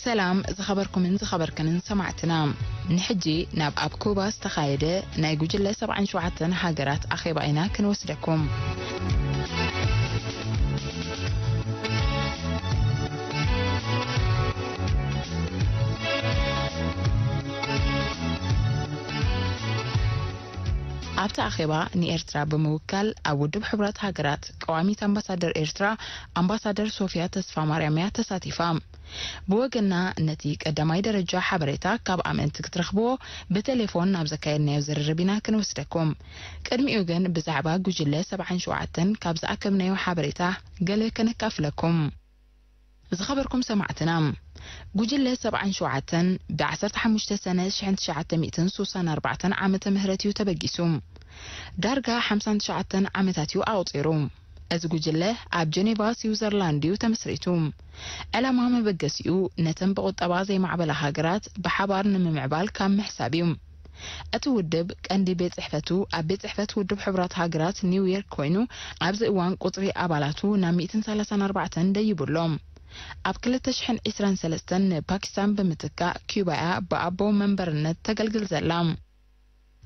ሰላም ዝኸበርኩምን ዝኸበርክንን ሰማዕትና፣ ንሕጂ ናብ ኣብ ኩባ ዝተኻየደ ናይ ጉጅለ ሰብዓን ሸውዓተን ሃገራት ኣኼባ ኢና ክንወስደኩም። ኣብቲ ኣኼባ ንኤርትራ ብምውካል ኣብ ውድብ ሕቡራት ሃገራት ቀዋሚት ኣምባሳደር ኤርትራ ኣምባሳደር ሶፊያ ተስፋማርያም እያ ተሳቲፋ። ብወገና ነቲ ቀዳማይ ደረጃ ሓበሬታ ካብ ኣመንቲ ክትረኽብዎ ብቴሌፎን ናብ ዘካየድናዮ ዝርርብ ኢና ክንወስደኩም። ቅድሚኡ ግን ብዛዕባ ጉጅለ ሰብዓን ሸውዓተን ካብ ዝኣከብናዮ ሓበሬታ ገለ ከነካፍለኩም። ዝኸበርኩም ሰማዕትና፣ ጉጅለ ሰብዓን ሸውዓተን ብ ዓሰርተ ሓሙሽተ ሰነ ሽሕን ትሽዓተ ሚእትን ሱሳን ኣርባዕተን ዓመተ ምህረት እዩ ተበጊሱ። ዳርጋ ሓምሳን ትሽዓተን ዓመታት እዩ ኣቑጺሩ። እዚ ጉጅለ ኣብ ጀኔቫ ስዊዘርላንድ እዩ ተመስሪቱ። ዕላማ መበገሲኡ ነተን ብቁጠባ ዘይማዕበላ ሃገራት ብሓባር ንምምዕባል ካብ ምሕሳብ እዩ። እቲ ውድብ ቀንዲ ቤት ጽሕፈቱ ኣብ ቤት ጽሕፈት ውድብ ሕቡራት ሃገራት ኒውዮርክ ኮይኑ፣ ኣብዚ እዋን ቁጽሪ ኣባላቱ ናብ ሚእትን ሰላሳን ኣርባዕተን ደይቡ ኣሎ። ኣብ ክልተ ሽሕን ዕስራን ሰለስተን ንፓኪስታን ብምትካእ፣ ኪዩባ እያ ብኣቦ መንበርነት ተገልግል ዘላ።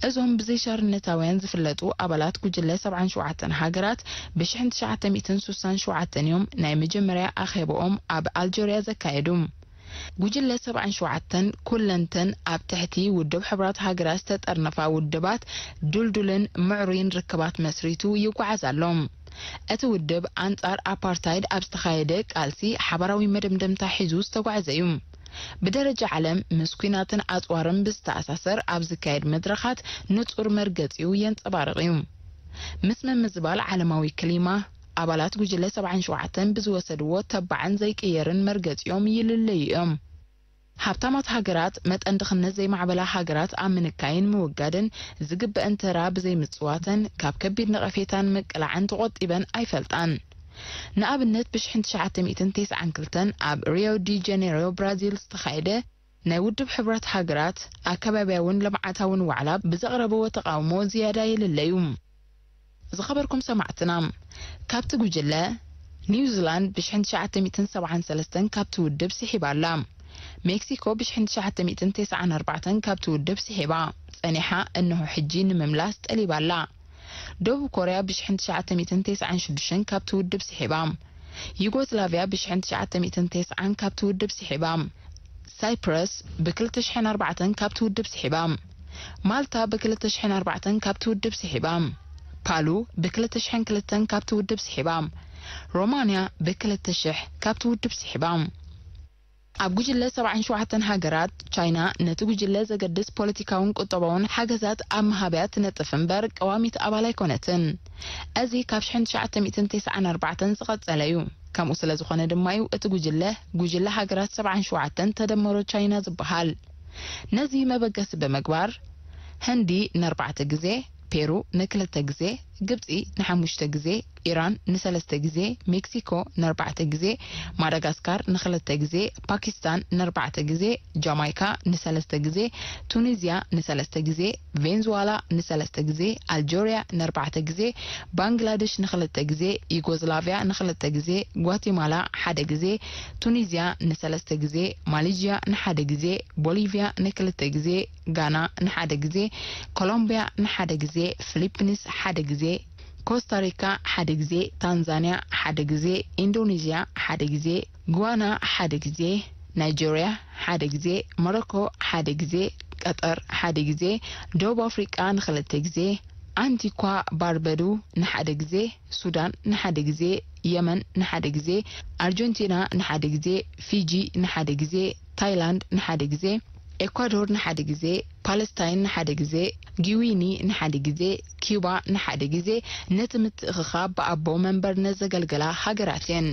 እዞም ብዘይሻርነታውያን ዝፍለጡ ኣባላት ጉጅለ ሰብዓን ሸውዓተን ሃገራት ብሽሕን ትሽዓተ ሚእትን ሱሳን ሸውዓተን እዮም ናይ መጀመርያ ኣኼባኦም ኣብ ኣልጀርያ ዘካየዱ። ጉጅለ ሰብዓን ሸውዓተን ኩለንተን ኣብ ትሕቲ ውድብ ሕቡራት ሃገራት ዝተጠርነፋ ውድባት ድልዱልን ምዕሩይን ርክባት መስሪቱ ይጓዓዝ ኣሎ። እቲ ውድብ ኣንጻር ኣፓርታይድ ኣብ ዝተኻየደ ቃልሲ ሓባራዊ መደምደምታ ሒዙ ዝተጓዕዘ እዩ። ብደረጃ ዓለም ምስ ኲናትን ኣጽዋርን ብዝተኣሳሰር ኣብ ዝካየድ መድረኻት ንጹር መርገጺኡ የንጸባርቕ እዩ። ምስ ምምዝባል ዓለማዊ ክሊማ፣ ኣባላት ጉጅለ ሰብዓን ሸውዓተን ብዝወሰድዎ ተባዕን ዘይቅየርን መርገጺኦም ይልለዩ እዮም። ሃብታማት ሃገራት መጠን ድኽነት ዘይማዕበላ ሃገራት ኣብ ምንካይን ምውጋድን ዝግበአን ተራ ብዘይምጽዋተን ካብ ከቢድ ነቐፌታን ምቅላዕን ተቖጢበን ኣይፈልጣን። ንኣብነት ብሽሕን ትሽዓተ ሚእትን ተስዓን ክልተን ኣብ ሪዮ ዲ ጀኔሮ ብራዚል ዝተኻየደ ናይ ውድብ ሕብረት ሃገራት ኣከባብያውን ልምዓታውን ዋዕላ ብዘቕረበዎ ተቓውሞ ዝያዳ የለለዩ። ዝኸበርኩም ሰማዕትና፣ ካብቲ ጉጅለ ኒውዚላንድ ብሽሕን ትሽዓተ ሚእትን ሰብዓን ሰለስተን ካብቲ ውድብ ስሒባ ኣላ። ሜክሲኮ ብሽሕን ትሽዓተ ሚእትን ተስዓን ኣርባዕተን ካብቲ ውድብ ስሒባ ጸኒሓ፣ እንሆ ሕጂ ንምምላስ ጠሊባ ኣላ። ደቡብ ኮርያ ብሽሕን ትሽዓተ ሚእትን ተስዓን ሽዱሽተን ካብቲ ውድብ ስሒባ። ዩጎስላቭያ ብሽሕን ትሽዓተ ሚእትን ተስዓን ካብቲ ውድብ ስሒባ። ሳይፕረስ ብክልተ ሽሕን ኣርባዕተን ካብቲ ውድብ ስሒባ። ማልታ ብክልተ ሽሕን ኣርባዕተን ካብቲ ውድብ ስሒባ። ፓሉ ብክልተ ሽሕን ክልተን ካብቲ ውድብ ስሒባ። ሮማንያ ብክልተ ሽሕ ካብቲ ውድብ ስሒባ። ኣብ ጉጅለ ሰብዓን ሸውዓተን ሃገራት፣ ቻይና ነቲ ጉጅለ ዘገድስ ፖለቲካውን ቁጠባውን ሓገዛት ኣብ ምሃብያ ትነጥፍ እምበር፣ ቀዋሚት ኣባል ኣይኮነትን። እዚ ካብ ሽሕን ትሽዓተ ሚእትን ተስዓን ኣርባዕተን ዝቐጸለ እዩ። ከምኡ ስለ ዝኾነ ድማ እዩ እቲ ጉጅለ፣ ጉጅለ ሃገራት ሰብዓን ሸውዓተን ተደመሮ ቻይና ዝበሃል። ነዚ መበገሲ ብምግባር፣ ህንዲ ንኣርባዕተ ግዜ፣ ፔሩ ንክልተ ግዜ፣ ግብጺ ንሓሙሽተ ግዜ፣ ኢራን ንሰለስተ ግዜ፣ ሜክሲኮ ንኣርባዕተ ግዜ፣ ማዳጋስካር ንክልተ ግዜ፣ ፓኪስታን ንኣርባዕተ ግዜ፣ ጃማይካ ንሰለስተ ግዜ፣ ቱኒዝያ ንሰለስተ ግዜ፣ ቬንዙዋላ ንሰለስተ ግዜ፣ ኣልጀርያ ንኣርባዕተ ግዜ፣ ባንግላደሽ ንክልተ ግዜ፣ ዩጎዝላቭያ ንክልተ ግዜ፣ ጓቲማላ ሓደ ግዜ፣ ቱኒዝያ ንሰለስተ ግዜ፣ ማሊዥያ ንሓደ ግዜ፣ ቦሊቭያ ንክልተ ግዜ፣ ጋና ንሓደ ግዜ፣ ኮሎምብያ ንሓደ ግዜ፣ ፊሊፒንስ ሓደ ግዜ፣ ኮስታሪካ ሓደ ግዜ፣ ታንዛንያ ሓደ ግዜ፣ ኢንዶኔዥያ ሓደ ግዜ፣ ጉዋና ሓደ ግዜ፣ ናይጀርያ ሓደ ግዜ፣ ሞሮኮ ሓደ ግዜ፣ ቀጠር ሓደ ግዜ፣ ደቡብ ኣፍሪቃ ንክልተ ግዜ፣ ኣንቲኳ ባርበዱ ንሓደ ግዜ፣ ሱዳን ንሓደ ግዜ፣ የመን ንሓደ ግዜ፣ ኣርጀንቲና ንሓደ ግዜ፣ ፊጂ ንሓደ ግዜ፣ ታይላንድ ንሓደ ግዜ፣ ኤኳዶር ንሓደ ግዜ፣ ፓለስታይን ንሓደ ግዜ፣ ጊዊኒ ንሓደ ግዜ፣ ኪዩባ ንሓደ ግዜ፣ ነቲ ምትእኽኻብ ብኣቦ መንበርነት ዘገልገላ ሃገራት እየን።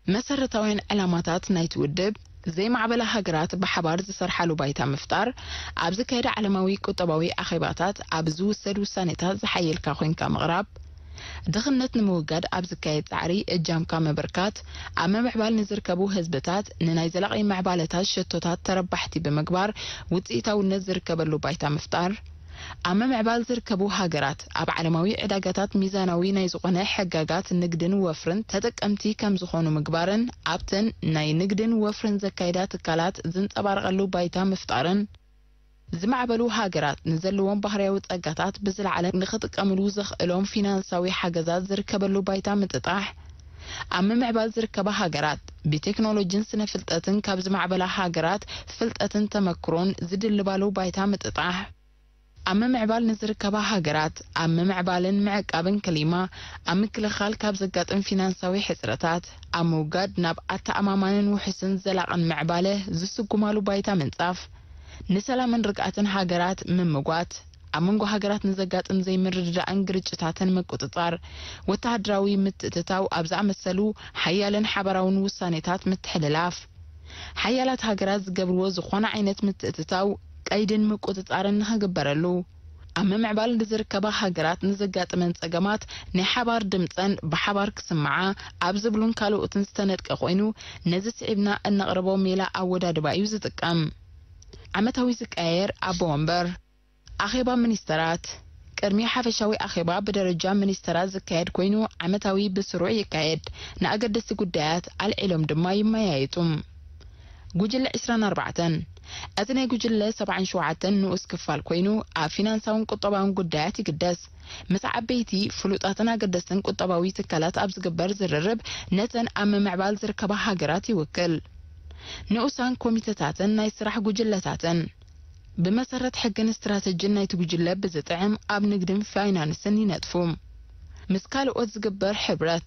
መሰረታውያን ዕላማታት ናይቲ ውድብ፣ ዘይማዕበላ ሃገራት ብሓባር ዝሰርሓሉ ባይታ ምፍጣር፣ ኣብ ዝካየድ ዓለማዊ ቁጠባዊ ኣኼባታት ኣብ ዝውሰድ ውሳኔታት ዝሓየልካ ኮይንካ ምቕራብ፣ ድኽነት ንምውጋድ ኣብ ዝካየድ ጻዕሪ እጃምካ ምብርካት፣ ኣብ ምምዕባል ንዝርከቡ ህዝብታት ንናይ ዘላቒ ምዕባለታት ሸቶታት ተረባሕቲ ብምግባር ውጽኢታውነት ዝርከበሉ ባይታ ምፍጣር፣ ኣብ ምምዕባል ዝርከቡ ሃገራት ኣብ ዓለማዊ ዕዳጋታት ሚዛናዊ ናይ ዝኾነ ሕጋጋት ንግድን ወፍርን ተጠቀምቲ ከም ዝኾኑ ምግባርን ኣብተን ናይ ንግድን ወፍርን ዘካይዳ ትካላት ዝንጸባረቐሉ ባይታ ምፍጣርን ዝማዕበሉ ሃገራት ንዘለዎም ባህርያዊ ጸጋታት ብዝለዓለ ንኽጥቀምሉ ዘኽእሎም ፊናንሳዊ ሓገዛት ዝርከበሉ ባይታ ምጥጣሕ፣ ኣብ ምምዕባል ዝርከባ ሃገራት ብቴክኖሎጂን ስነ ፍልጠትን ካብ ዝማዕበላ ሃገራት ፍልጠትን ተመክሮን ዝድልባሉ ባይታ ምጥጣሕ፣ ኣብ ምምዕባል ንዝርከባ ሃገራት ኣብ ምምዕባልን ምዕቃብን ክሊማ፣ ኣብ ምክልኻል ካብ ዘጋጥም ፊናንሳዊ ሕጽረታት፣ ኣብ ምውጋድ ናብ ኣተኣማማንን ውሑስን ዘላቕን ምዕባለ ዝስጉማሉ ባይታ ምንጻፍ፣ ንሰላምን ርግኣትን ሃገራት ምምጓት፣ ኣብ መንጎ ሃገራት ንዘጋጥም ዘይምርድዳእን ግርጭታትን ምቁጽጻር፣ ወተሃደራዊ ምትእትታው ኣብ ዝኣመሰሉ ሓያልን ሓባራውን ውሳኔታት ምትሕልላፍ፣ ሓያላት ሃገራት ዝገብርዎ ዝኾነ ዓይነት ምትእትታው ቀይድን ምቁጽጻርን ንኽግበረሉ፣ ኣብ ምምዕባል ንዝርከባ ሃገራት ንዘጋጥመን ጸገማት ናይ ሓባር ድምጸን ብሓባር ክስምዓ ኣብ ዝብሉን ካልኦትን ዝተነድቀ ኮይኑ፣ ነዚ ስዒብና እነቕርቦ ሜላ ኣወዳድባ እዩ ዝጥቀም። ዓመታዊ ዝቀያየር ኣቦ ወንበር ኣኼባ ሚኒስተራት። ቅድሚ ሓፈሻዊ ኣኼባ ብደረጃ ሚኒስተራት ዝካየድ ኮይኑ፣ ዓመታዊ ብስሩዕ ይካየድ። ንኣገደስቲ ጉዳያት ኣልዒሎም ድማ ይመያየጡ። ጉጅለ ዕስራን ኣርባዕተን። እዚ ናይ ጉጅለ ሰብዓን ሸውዓተን ንኡስ ክፋል ኮይኑ፣ ኣብ ፊናንሳውን ቁጠባውን ጉዳያት ይግደስ። ምስ ዓበይቲ፣ ፍሉጣትን ኣገደስትን ቁጠባዊ ትካላት ኣብ ዝግበር ዝርርብ፣ ነተን ኣብ ምምዕባል ዝርከባ ሃገራት ይውክል። ንኡሳን ኮሚተታትን ናይ ስራሕ ጉጅለታትን ብመሰረት ሕግን ስትራተጂን ናይቲ ጉጅለ ብዝጥዕም ኣብ ንግድን ፋይናንስን ይነጥፉ። ምስ ካልኦት ዝግበር ሕብረት።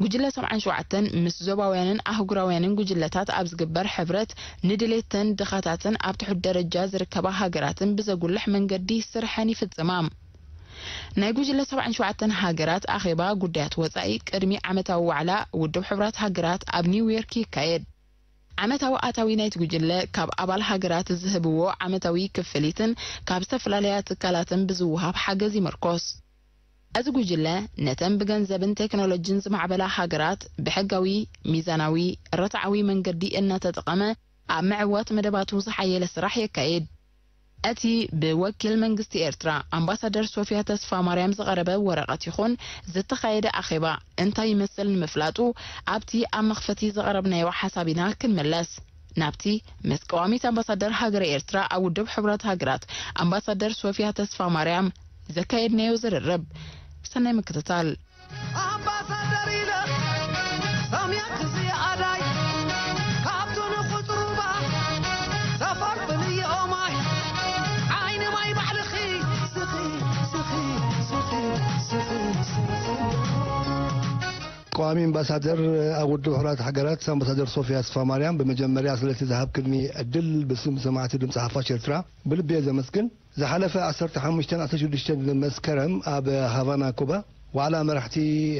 ጉጅለ ሰብዓን ሸውዓተን ምስ ዞባውያንን ኣህጉራውያንን ጉጅለታት ኣብ ዝግበር ሕብረት ንድሌተን ድኻታትን ኣብ ትሑት ደረጃ ዝርከባ ሃገራትን ብዘጉልሕ መንገዲ ስርሐን ይፍጽማ። ናይ ጉጅለ ሰብዓን ሸውዓተን ሃገራት ኣኼባ ጉዳያት ወጻኢ ቅድሚ ዓመታዊ ዋዕላ ውድብ ሕቡራት ሃገራት ኣብ ኒውዮርክ ይካየድ። ዓመታዊ ኣታዊ ናይቲ ጉጅለ ካብ ኣባል ሃገራት ዝህብዎ ዓመታዊ ክፍሊትን ካብ ዝተፈላለያ ትካላትን ብዝወሃብ ሓገዝ ይምርኮስ። እዚ ጉጅለ ነተን ብገንዘብን ቴክኖሎጂን ዝማዕበላ ሃገራት ብሕጋዊ፣ ሚዛናዊ፣ ርትዓዊ መንገዲ እናተጠቐመ ኣብ ምዕዋት መደባቱ ዝሓየለ ስራሕ የካይድ። እቲ ብወኪል መንግስቲ ኤርትራ ኣምባሳደር ሶፊያ ተስፋማርያም ዝቐረበ ወረቐት ይኹን ዝተኻየደ ኣኼባ እንታይ ይመስል ንምፍላጡ ኣብቲ ኣብ መኽፈቲ ዘቕረብናዮ ሓሳብ ኢና ክንምለስ። ናብቲ ምስ ቀዋሚት ኣምባሳደር ሃገረ ኤርትራ ኣብ ውድብ ሕቡራት ሃገራት ኣምባሳደር ሶፊያ ተስፋማርያም ዘካየድናዮ ዝርርብ። ሰናይ ምክትታል። ኣምባሳደር ኢለ ሰምየኪ ዝያዳይ ካብቱ ንቁጽሩባ ተፈልፍልዮ ማይ ዓይኒ ማይ ባዕልኺ ስኺ ስኺ ስኺ ስኺ ስኺ። ቀዋሚ ኣምባሳደር ኣብ ውድብ ሕቡራት ሃገራት ኣምባሳደር ሶፊያ ተስፋ ማርያም፣ ብመጀመርያ ስለቲ ዝሃብክኒ ዕድል ብስም ሰማዕቲ ድምፂ ሓፋሽ ኤርትራ ብልቢ እየ ዘመስግን። ዝሓለፈ ዓሰርተ ሓሙሽተን ዓሰርተ ሽዱሽተን መስከረም ኣብ ሃቫና ኩባ ዋዕላ መራሕቲ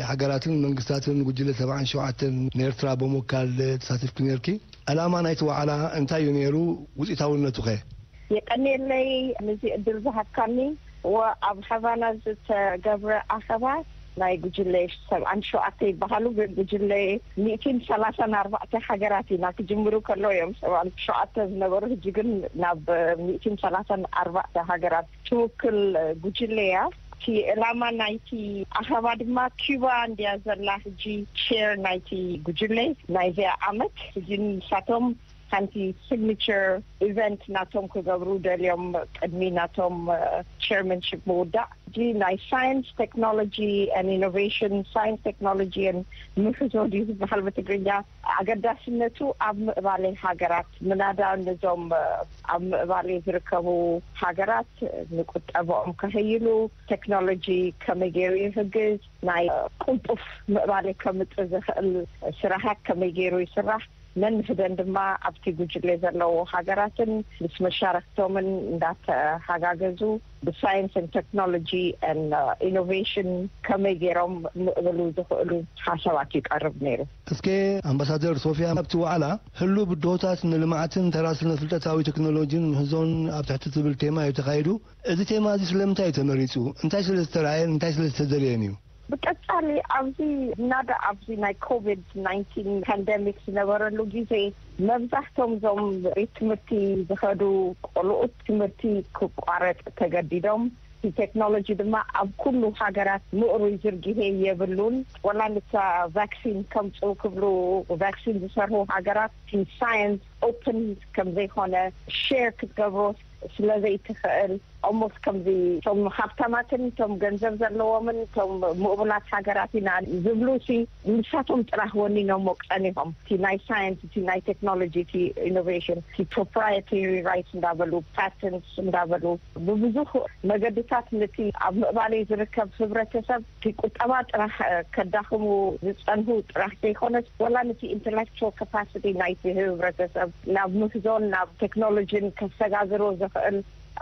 ሃገራትን መንግስታትን ጉጅለ ሰብዓን ሸውዓተን ንኤርትራ ብምውካል ተሳቲፍኪ ነርኪ። ዕላማ ናይቲ ዋዕላ እንታይ እዩ ነይሩ? ውፅኢታውነቱ ኸ? የቀንየለይ ነዚ ዕድል ዝሃብካኒ። ወ ኣብ ሃቫና ዝተገብረ ኣኸባ ናይ ጉጅለ ሰብዓን ሸውዓተ ይበሃሉ፣ ግን ጉጅለ ሚእትን ሰላሳን ኣርባዕተ ሃገራት ኢና። ክጅምሩ ከለዉ እዮም ሰብዓን ሸውዓተ ዝነበሩ፣ ሕጂ ግን ናብ ሚእትን ሰላሳን ኣርባዕተ ሃገራት ትውክል ጉጅለ እያ። እቲ ዕላማ ናይቲ ኣኸባ ድማ ኪባ እንድያ ዘላ ሕጂ ቼር ናይቲ ጉጅለ ናይዚኣ ዓመት። ሕጂ ንሳቶም ሓንቲ ሲግኒቸር ኢቨንት ናቶም ክገብሩ ደልዮም ቅድሚ ናቶም ቸርመንሽፕ ምውዳእ። ሕጂ ናይ ሳይንስ ቴክኖሎጂ ን ኢኖቬሽን፣ ሳይንስ ቴክኖሎጂ ን ምህዞ ድዩ ዝበሃል ብትግርኛ፣ ኣገዳስነቱ ኣብ ምዕባለ ሃገራት ምናዳ ነዞም ኣብ ምዕባለ ዝርከቡ ሃገራት ንቁጠባኦም ከህይሉ ቴክኖሎጂ ከመይ ገይሩ ይሕግዝ፣ ናይ ቅልጡፍ ምዕባለ ከምጽእ ዝኽእል ስራሓት ከመይ ገይሩ ይስራሕ፣ ነንህደን ድማ ኣብቲ ጉጅለ ዘለዉ ሃገራትን ምስ መሻርክቶምን እንዳተሓጋገዙ ብሳይንስን ቴክኖሎጂ ን ኢኖቬሽን ከመይ ገይሮም ምዕብሉ ዝኽእሉ ሓሳባት ይቀርብ ነይሩ። እስከ ኣምባሳደር ሶፊያ፣ ኣብቲ ዋዕላ ህሉው ብድሆታት ንልምዓትን ተራ ስነ ፍልጠታዊ ቴክኖሎጂን ምህዞን ኣብ ትሕቲ ትብል ቴማ እዩ ተኻይዱ። እዚ ቴማ እዚ ስለምንታይ እዩ ተመሪጹ? እንታይ ስለ ዝተራእየን እንታይ ስለ ዝተደልየን እዩ? ብቀጻሊ ኣብዚ ናዳ ኣብዚ ናይ ኮቪድ ናይንቲን ፓንደሚክ ዝነበረሉ ግዜ መብዛሕቶም እዞም ቤት ትምህርቲ ዝኸዱ ቆልኡት ትምህርቲ ክቋረጽ ተገዲዶም። እቲ ቴክኖሎጂ ድማ ኣብ ኩሉ ሃገራት ምእሩይ ዝርግሄ የብሉን። ወላ ንሳ ቫክሲን ከምጽኡ ክብሉ ቫክሲን ዝሰርሁ ሃገራት እቲ ሳየንስ ኦፕን ከም ዘይኮነ ሼር ክትገብሮ ስለ ዘይትኽእል፣ ኦሞስ ከምዚ እቶም ሃብታማትን እቶም ገንዘብ ዘለዎምን እቶም ምእቡላት ሃገራት ኢና ዝብሉ ሲ ንሳቶም ጥራሕ ወኒኖሞ ጸኒሖም። እቲ ናይ ሳየንስ፣ እቲ ናይ ቴክኖሎጂ፣ እቲ ኢኖቬሽን፣ እቲ ፕሮፕራይተሪ ራይትስ እንዳበሉ፣ ፓተንትስ እንዳበሉ፣ ብብዙሕ መገድታት ነቲ ኣብ ምዕባሌ ዝርከብ ህብረተሰብ እቲ ቁጠባ ጥራሕ ከዳኽሙ ዝጸንሁ ጥራሕ ዘይኮነስ፣ ወላ ነቲ ኢንተሌክቹዋል ካፓሲቲ ናይቲ ህብረተሰብ ናብ ምህዞን ናብ ቴክኖሎጂን ከሰጋግሮ ዝኽእል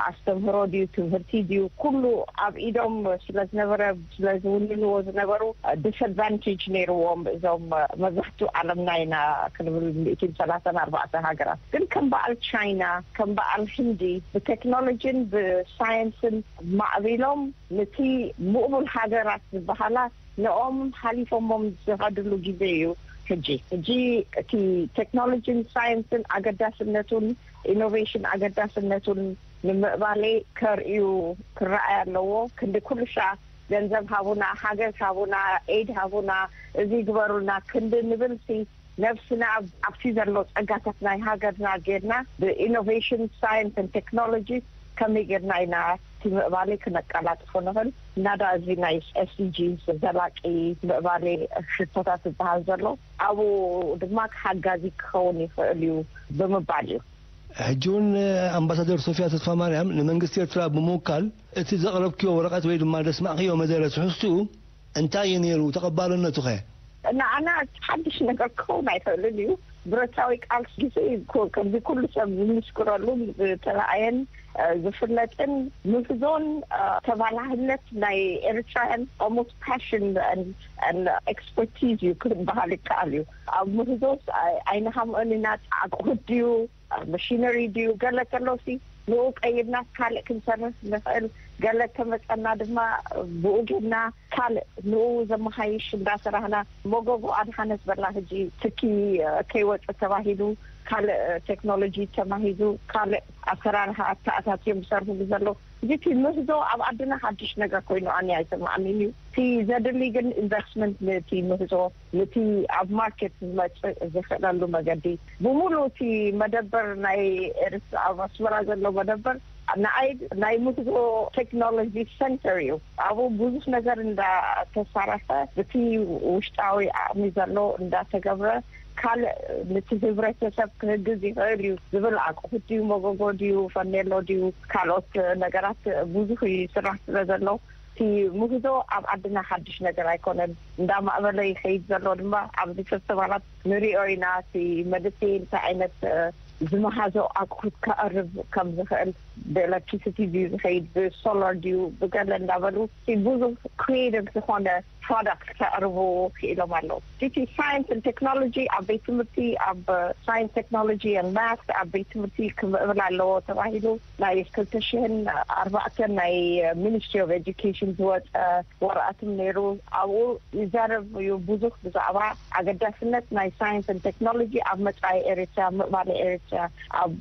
ኣስተምህሮ ድዩ፣ ትምህርቲ ድዩ፣ ኩሉ ኣብ ኢዶም ስለ ዝነበረ፣ ስለ ዝውንንዎ ዝነበሩ፣ ዲስኣድቫንቴጅ ነይርዎም እዞም መብዛሕትኡ ዓለምና ኢና ክንብል ሚእትን ሰላሳን ኣርባዕተ ሃገራት። ግን ከም በዓል ቻይና፣ ከም በዓል ህንዲ ብቴክኖሎጂን ብሳየንስን ማዕቢሎም፣ ነቲ ምእቡል ሃገራት ዝበሃላ ንኦም ሓሊፎሞም ዝኸድሉ ግዜ እዩ ሕጂ። ሕጂ እቲ ቴክኖሎጂን ሳየንስን ኣገዳስነቱን ኢኖቬሽን ኣገዳስነቱን ንምዕባሌ ከርእዩ ክረኣይ ኣለዎ። ክንዲ ኩልሻ ገንዘብ ሃቡና፣ ሓገዝ ሃቡና፣ ኤድ ሃቡና፣ እዚ ግበሩና ክንዲ ንብል ሲ ነብስና ኣብ-፣ ኣብቲ ዘሎ ጸጋታት ናይ ሃገርና ጌርና ብኢኖቬሽን ሳየንስን ቴክኖሎጂ ከመይ ጌርና ኢና እቲ ምዕባሌ ክነቀላጥፎ ንኽእል? እናዳ እዚ ናይ ኤስዲጂ ዘላቂ ምዕባሌ ሽቶታት ዝበሃል ዘሎ ኣብኡ ድማ ሓጋዚ ክኸውን ይኽእል እዩ ብምባል እዩ። ሕጂ እውን ኣምባሳደር ሶፊያ ተስፋማርያም ንመንግስቲ ኤርትራ ብምውካል እቲ ዘቕረብክዮ ወረቐት ወይ ድማ ደስማዕክዮ መደረ ትሕዝትኡ እንታይ እዩ ነይሩ? ተቐባልነቱ ኸ? ንዓና ሓድሽ ነገር ክኸውን ኣይኽእልን እዩ። ብረታዊ ቃልሲ ግዜ ከምዚ ኩሉ ሰብ ዝምስክረሉ ዝተረኣየን ዝፍለጥን ምህዞን ተባላህነት ናይ ኤርትራውያን ኦሞት ፓሽን ኤክስፐርቲዝ እዩ ክበሃል ይከኣል እዩ። ኣብ ምህዞስ ኣይንሃምኦን ኢና። ኣቑሑት ድዩ፣ መሽነሪ ድዩ፣ ገለ ከሎሲ ንኡ ቀይርና ካልእ ክንሰርሕ ንኽእል። ገለ ከመፀና ድማ ብኡ ጌርና ካልእ ንኡ ዘመሃይሽ እንዳሰራህና። መጎጎ ኣድሓነት በላ ሕጂ ትኪ ከይወፀ ተባሂሉ ካልእ ቴክኖሎጂ ተማሂዙ ካልእ ኣሰራርሓ ኣተኣታትዮም ዝሰርሕሉ ዘሎ። እዚ እቲ ምህዞ ኣብ ዓድና ሓድሽ ነገር ኮይኑ ኣነ ኣይሰማዕንን እዩ። እቲ ዘድሊ ግን ኢንቨስትመንት ነቲ ምህዞ፣ ነቲ ኣብ ማርኬት ዝመፅእ ዝኽእለሉ መገዲ። ብምሉእ እቲ መደበር ናይ ኤርትራ ኣብ ኣስመራ ዘሎ መደበር ንኣይ ናይ ምህዞ ቴክኖሎጂ ሰንተር እዩ። ኣብኡ ብዙሕ ነገር እንዳተሳረሐ፣ እቲ ውሽጣዊ ዓቕሚ ዘሎ እንዳተገብረ፣ ካልእ ነቲ ህብረተሰብ ክህግዝ ይኽእል እዩ ዝብል ኣቑሑት ድዩ፣ መጎጎ ድዩ፣ ፈርኔሎ ድዩ፣ ካልኦት ነገራት ብዙሕ ይስራሕ ስለ ዘሎ፣ እቲ ምህዞ ኣብ ዓድና ሓድሽ ነገር ኣይኮነን። እንዳማዕበለ ይኸይድ ዘሎ ድማ ኣብዚ ፌስቲቫላት ንሪኦ ኢና። እቲ መንእሰይ እንታይ ዓይነት ዝመሃዞ ኣቑሑት ከቕርብ ከም ዝኽእል፣ ብኤሌክትሪሲቲ ድዩ ዝኸይድ፣ ብሶላር ድዩ፣ ብገለ እንዳበሉ እቲ ብዙሕ ክሪኤቲቭ ዝኾነ ፕሮዳክት ከቕርቡ ክኢሎም ኣለዉ። እቲ ሳይንስ ን ቴክኖሎጂ ኣብ ቤት ትምህርቲ፣ ኣብ ሳይንስ ቴክኖሎጂ ን ማት ኣብ ቤት ትምህርቲ ክምዕብል ኣለዎ ተባሂሉ ናይ ክልተ ሽሕን ኣርባዕተን ናይ ሚኒስትሪ ኦፍ ኤጁኬሽን ዝወፀ ወረቐትም ነይሩ። ኣብኡ ይዛረብ እዩ ብዙሕ ብዛዕባ ኣገዳስነት ናይ ሳይንስ ን ቴክኖሎጂ ኣብ መጻኢ ኤርትራ፣ ምዕባለ ኤርትራ፣ ኣብ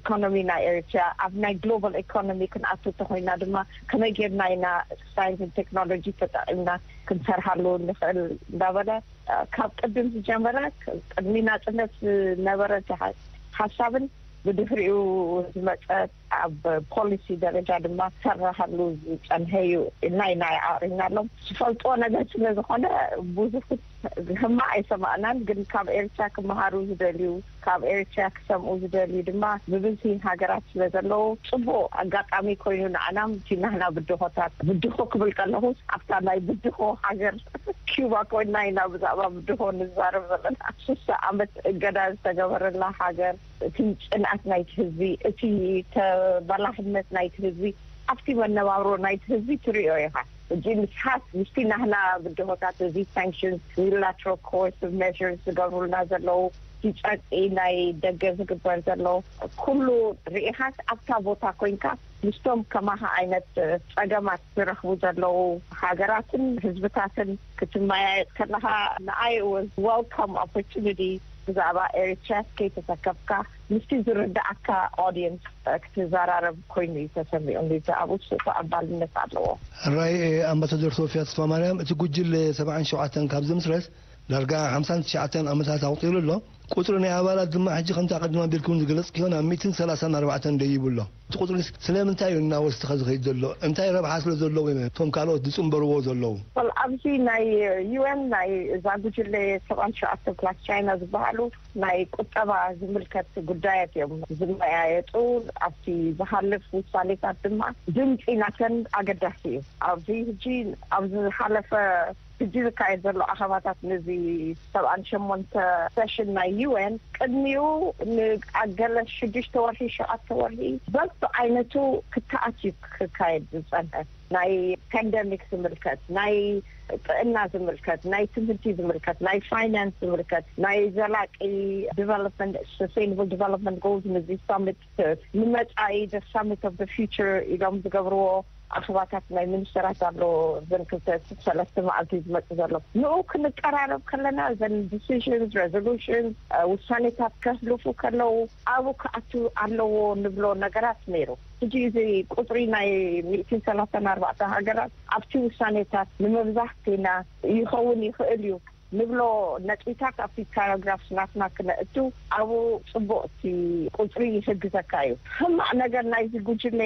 ኢኮኖሚ ናይ ኤርትራ፣ ኣብ ናይ ግሎባል ኢኮኖሚ ክንኣቱ እንተኮይና ድማ ከመይ ጌርና ኢና ሳይንስ ን ቴክኖሎጂ ተጠቒምና ክንሰርሓሉ ንኽእል እንዳበለ ካብ ቅድም ዝጀመረ፣ ቅድሚ ናጽነት ዝነበረ ሓሳብን ብድሕሪኡ ዝመጸ ኣብ ፖሊሲ ደረጃ ድማ ዝሰራሓሉ ዝጸንሐ እዩ ኢልና ኢና ኣቕሪብናሎም። ዝፈልጥዎ ነገር ስለ ዝኾነ ብዙሕ ሕማቕ ኣይሰማዕናን፣ ግን ካብ ኤርትራ ክመሃሩ ዝደልዩ፣ ካብ ኤርትራ ክሰምኡ ዝደልዩ ድማ ብብዝሒ ሃገራት ስለ ዘለዉ ጽቡቕ ኣጋጣሚ ኮይኑ ንዓናም እቲ ናህና ብድኾታት፣ ብድኾ ክብል ከለኹ ኣብታ ናይ ብድኾ ሃገር ኪዩባ ኮይና ኢና ብዛዕባ ብድኾ ንዛረብ ዘለና። ስሳ ዓመት እገዳ ዝተገበረላ ሃገር፣ እቲ ጽንዓት ናይቲ ህዝቢ፣ እቲ ተባላሕነት ናይቲ ህዝቢ ኣብቲ መነባብሮ ናይቲ ህዝቢ ትርእዮ ኢኻ። ሕጂ ንስኻስ ምስቲ ናህና ብድሆታት እዚ ሳንክሽንስ፣ ዩኒላትራል ኮርሲቭ ሜዥርስ ዝገብሩልና ዘለዉ እቲ ጸቅጢ ናይ ደገ ዝግበር ዘሎ ኩሉ ርኢኻስ ኣብታ ቦታ ኮይንካ ምስቶም ከማኻ ዓይነት ጸገማት ዝረኽቡ ዘለዉ ሃገራትን ህዝብታትን ክትመያየጥ ከለኻ ንኣይ was welcome opportunity ብዛዕባ ኤሪትሪያ ከይተሰከፍካ ምስቲ ዝርዳኣካ ኦድየንስ ክትዘራረብ ኮይኑ እዩ ተሰሚዑ። እንዲ ኣብኡ ተቐባልነት ኣለዎ። ራይ ኣምባሳደር ሶፊያ ተስፋማርያም፣ እቲ ጉጅለ ሰብዓን ሸውዓተን ካብ ዝምስረት ዳርጋ ሓምሳን ትሽዓተን ዓመታት ኣቑጺሩ ኣሎ። ቁጽሪ ናይ ኣባላት ድማ ሕጂ ከምቲ ኣቐድም ኣቢልኩም ዝገለጽክዮ ናብ ሚእትን ሰላሳን ኣርባዕተን ደይቡ ኣሎ። እቲ ቁጽሪ ስለምንታይ እዩ እናወሰኸ ዝኸይድ ዘሎ? እንታይ ረብሓ ስለ ዘለዎ እዮም እቶም ካልኦት ዝጽንበርዎ ዘለዉ? Well ኣብዚ ናይ ዩኤን ናይ እዛ ጉጅለ ሰብዓን ትሽዓተ ፕላስ ቻይና ዝበሃሉ ናይ ቁጠባ ዝምልከት ጉዳያት እዮም ዝመያየጡ። ኣብቲ ዝሓልፍ ውሳኔታት ድማ ድምፂ ናተን ኣገዳሲ እዩ። ኣብዚ ሕጂ ኣብ ዝሓለፈ ሕጂ ዝካየድ ዘሎ ኣኸባታት ነዚ ሰብዓን ሸሞንተ ሴሽን ናይ ዩኤን ቅድሚኡ ንኣገለ ሽዱሽተ ወርሒ ሸውዓተ ወርሒ በብዓይነቱ ክትኣት እዩ ክካየድ ዝጸንሐ። ናይ ፓንደሚክ ዝምልከት፣ ናይ ጥዕና ዝምልከት፣ ናይ ትምህርቲ ዝምልከት፣ ናይ ፋይናንስ ዝምልከት፣ ናይ ዘላቂ ዲቨሎፕመንት፣ ሰስቴይናብል ዲቨሎፕመንት ጎልስ፣ ነዚ ሳሚት ንመጻኢ ሳሚት ኦፍ ፊቸር ኢሎም ዝገብርዎ ኣኽባታት ናይ ሚኒስተራት ኣሎ። ዘን ክልተ ሰለስተ መዓልቲ ዝመጽእ ዘሎ ንኡ ክንቀራረብ ከለና ዘን ዲሲሽንስ፣ ሬዞሉሽንስ፣ ውሳኔታት ከህልፉ ከለዉ ኣብኡ ክኣቱ ኣለዎ ንብሎ ነገራት ነይሩ። ሕጂ እዚ ቁጽሪ ናይ ሚእትን ሰላሳን ኣርባዕተ ሃገራት ኣብቲ ውሳኔታት ንመብዛሕትና ይኸውን ይኽእል እዩ ንብሎ ነጥቢታት ኣብቲ ፓራግራፍ ናትና ክነእቱ ኣብኡ ጽቡቕ እቲ ቁጽሪ ይሕግዘካ እዩ። ሕማቕ ነገር ናይዚ ጉጅለ